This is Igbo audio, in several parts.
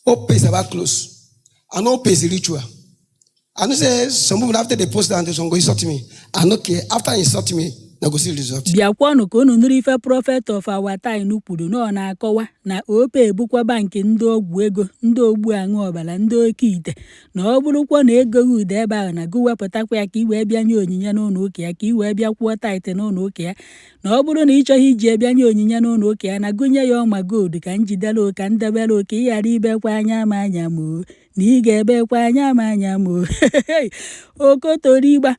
OPay is about close. And OPay is ritual. I know say some people, after they post that, some go insult me. I no care. After insult me, na go see result. Bịakwanụ ka unu nụrụ ife Prophet of Our Time kwuru na ọ na-akọwa na OPay bụkwa bankị ndị ọgwụ ego, ndị ogbu aṅụ ọbara, ndị oke ite, na ọ bụrụkwa na ego gị ude ebe ahụ na gị wepụtakwa ya ka ị wee bịa nye onyinye n'ụlọ ụka ya, ka ị wee bịa kwụọ tithe n'ụlọ ụka ya, na ọ bụrụ na ị chọghị iji bịa nye onyinye n'ụlọ ụka ya, na gụnye ya ọma gold ka njidere ka ndebere ka ị ghara ibekwa anya ma anya moo na ị ga-ebekwa anya ma anya moo okotorigba.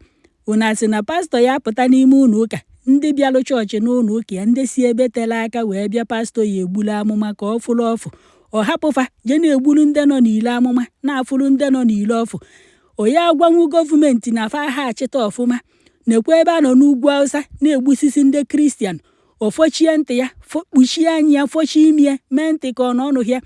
Unu asị na pastọ ya apụta n'ime ụlọ ụka, ndị bịalụ chọọchị n'ụlọ ụka ya, ndị si ebe tere aka wee bịa, pastọ ya egbulu amụma ka ọ fụrụ ọfụ, ọ hapụfa jee na-egburu ndị nọ n'ile amụma, na-afụrụ ndị nọ n'ile ọfụ. Onye agwanwu gọọmenti na fa ha achịta ọfụma nekwa ebe a nọ n'ugwu Awụsa na-egbusisi ndị Kristian, ọfọchie ntị ya, kpuchie anya ya, fọchie imi ya, mee ntị ka ọ nọ ọnụ ya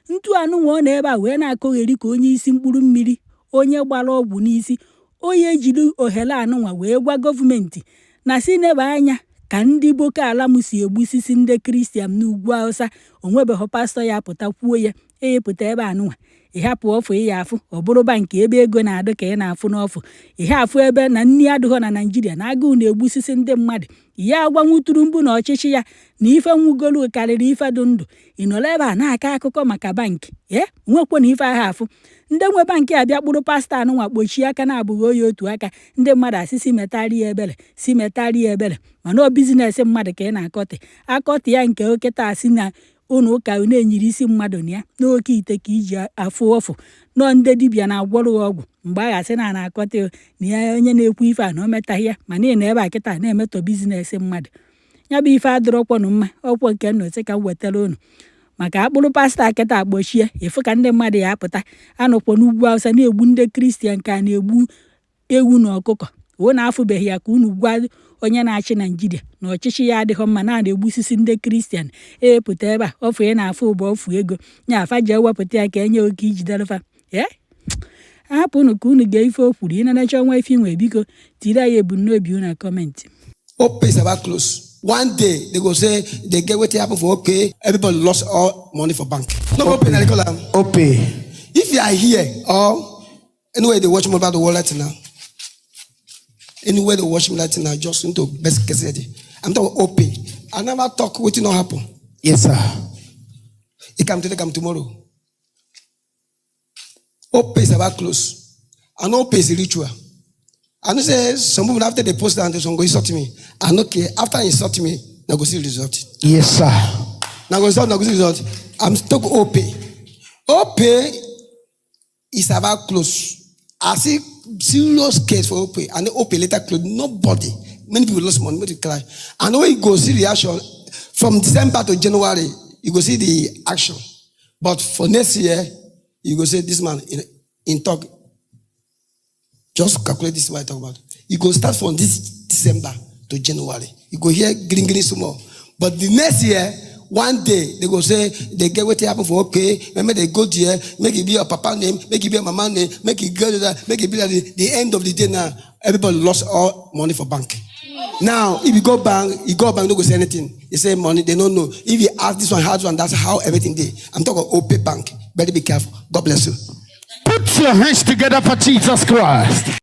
ntu anụnwa. Ọ nọ ebe a wee na-akọgheri ka onye isi mkpụrụ mmiri, onye gbara ọgwụ n'isi. Onye ejiri ohere anụnwa wee gwa gọọmenti na si neba anya ka ndị Boko Haram si egbusisi ndị Kristian n'ugwu Awụsa. Onwebeghị pastọ ya apụta kwuo ya. Ịpụta ebe anụnwa, ịhapụ ọfụ ịya afụ, ọ bụrụ bankị ebe ego na-adị ka ị na-afụ n'ọfụ ihe afụ ebe na nni adịghọ na Naijiria, na agụụ na-egbusisi ndị mmadụ. Ya agwanwuturu mbụ na ọchịchị ya na ife nwugolu karịrị ife dị ndụ. Ị nọrọ ebe a na-akọ akụkọ maka bankị e nwekwo na ife ahụ afụ. Ndị nwe bankị abịa kpụrụ pastọ anụnwa kpochie aka na-abụghị oyi otu aka. Ndị mmadụ asị si metari ya ebere, si metari ya ebere, mana ọ business mmadụ ka ị na-akọtị akọtị ya. Nke oketa asị na ụlọ ụka na-enyiri isi mmadụ na ya n'oke ite ka iji afụ ọfụ nọọ. Ndị dibịa na-agwọrọ ya ọgwụ mgbe a ga-asị na na-akọta na ya onye na-ekwu ife a na o metaghị ya, mana ị nọ ebe a kịta na-emetọ business mmadụ. Ya bụ ife adịrọkwanụ mma. Ọkwọ nke nnọsị ka m wetara unu maka akpụrụ pastọ kịta kpọchie ịfụ ka ndị mmadụ ya apụta anọkwa n'ugwu Awụsa na-egbu ndị Kristian ka a na-egbu ewu na ọkụkọ. Unu afụbeghị ya ka unu gwa onye na-achị Naijiria na ọchịchị ya adịghị mma na na-egbusisi ndị Kristian. Epụta ebe a, ọfụ ị na-afụ ụba ọfụ ego nya afa ji ewepụta ya ka enye oke ijiderefa. Ee, hapụ unu ka unu gee ife o kwuru. Ịnenecha ọnwa ife inwe, biko tiri anyị ebumnobi unu na comment. OPay is about close. One day they go say they get wetin happen for OPay. Everybody lost all money for bank. No OPay na they call am. OPay. If you are here or anywhere they watch me about the world right now, anywhere they watch me right now, just into best case. I'm talking OPay. I never talk wetin no happen. Yes, sir. It come today, come tomorrow. OPay is about close. And OPay is ritual. I know say some people, after they post that, some go insult me. I no care. After insult me, na go see result. Yes, sir. Na go insult, na go see result. I'm talking OPay. OPay is about close. I see serious case for OPay. And the OPay later close. Nobody. Many people lost money, many people cry. And when you go see reaction from December to January, you go see the action. But for next year, you go say this man in talk. Just calculate this what I talk about. You go start from this December to January. You go hear green green small. But the next year, one day they go say they get wetin happen for OPay. Maybe they go there, make it be your papa name, make it be your mama name, make it go there, make it be like the end of the day now. Everybody lost all money for bank. Now, if you go bank, you go bank, no go say anything. They say money, they don't know. If you ask this one, how one, that's how everything dey. I'm talking OPay Bank. Better be careful. God bless you. Put your hands together for Jesus Christ.